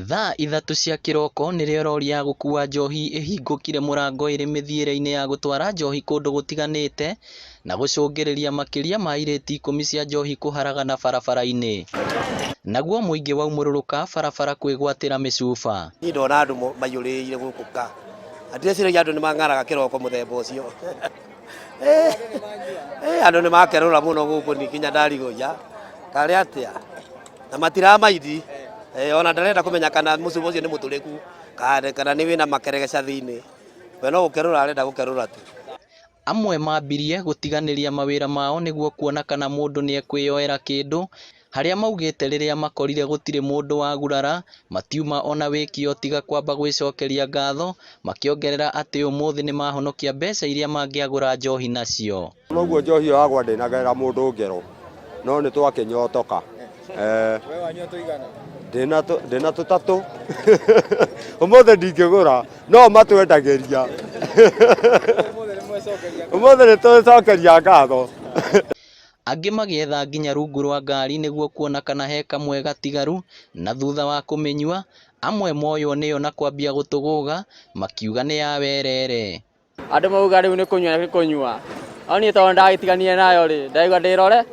Thaa 3 cia kĩroko nĩrĩo rori ya gũkua njohi ĩhingũkire mũrango ĩrĩ mĩthiĩre-inĩ ya gũtwara njohi kũndũ gũtiganĩte na gũcũngĩrĩria makĩria ma irĩti 10 cia njohi kũharagana barabara-inĩ. Naguo mũingĩ waumũrũrũka barabara kwĩgwatĩra mĩcuba. Niĩ ndona andũ maiyũrĩrĩire gũkũ ka. Na ndĩreciragia andũ nĩ mang'araga kĩroko mũthemba ũcio. Andũ nĩ makerũra mũno gũkũ nginya ndarigũia. Karĩ atĩa? Na matiramaindi. Ona ndarenda kũmenya kana mũcuba ũcio nĩ mũtũrĩku kana nĩ wĩna makeregeca thĩinĩ. We no gũkerũra arenda gũkerũra tu. Amwe mambirie gũtiganĩria mawĩra mao nĩguo kuona kana mũndũ nĩekwĩyoera kĩndũ, harĩa maugĩte rĩrĩa makorire gũtirĩ mũndũ wagurara matiuma ona wĩkio tiga kwamba gwĩcokeria ngatho, makĩongerera atĩ ũmũthĩ nĩmahonokia mbeca iria mangĩagũra njohi nacio. Noguo njohi ĩyo yagwa ndĩnagerera mũndũ ngero, no nĩ twakĩnyotoka. Ndĩna tũtatũ ũmũthĩ ndingĩgũra no matwendagĩria ũmũthĩ nĩ twĩcokeria ngatho. Angĩ magĩetha nginya rungu rwa ngari nĩguo kuona kana he kamwe gatigaru na thutha wa kũmĩnyua, amwe moywo nĩyo na kwambia gũtũgũga makiuga nĩ ya werere. Andũ mauga rĩu nĩ kũnyua nĩ kũnyua, no niĩ tondũ ndagĩtiganire nayo rĩ, ndaigua ndĩrore,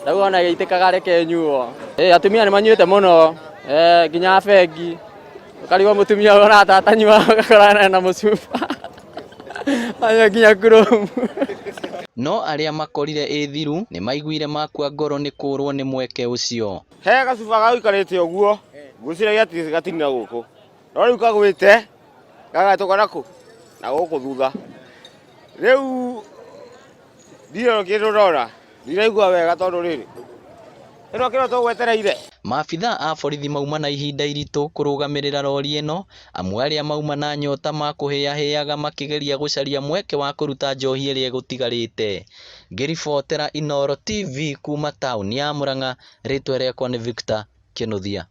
ndaigua ona ĩgĩitĩkaga reke ĩnyuo. Atumia nĩ manyuĩte mũno, nginya bengi, ũkarigwo mũtumia ũyũ ona atanyua ũgakora ena mũcuba, anyua nginya kurumu. No arĩa makorire ĩ thiru nĩ maiguire makua ngoro nĩ kũrwo nĩ mweke ũcio. He gacuba gagũikarĩte ũguo, ngwĩciragia atĩ gatinina gũkũ, no rĩu kagwĩte gagatũka nakũ na gũkũ thutha. Rĩu ndirĩ kĩndũ ndona, ndiraigua wega tondũ rĩrĩ, ĩno kĩro tũgwetereire. Maabithaa a borithi mauma na ihinda iritũ kũrũgamĩrĩra rori ĩno, amu arĩa mauma na nyota makũhĩahĩaga makĩgeria gũcaria mweke wa kũruta njohi ĩrĩa ĩgũtigarĩte. Ngĩribotera Inooro TV kuma taũni ya Murang'a, rĩtwa rĩakwa nĩ Victor Kĩnuthia.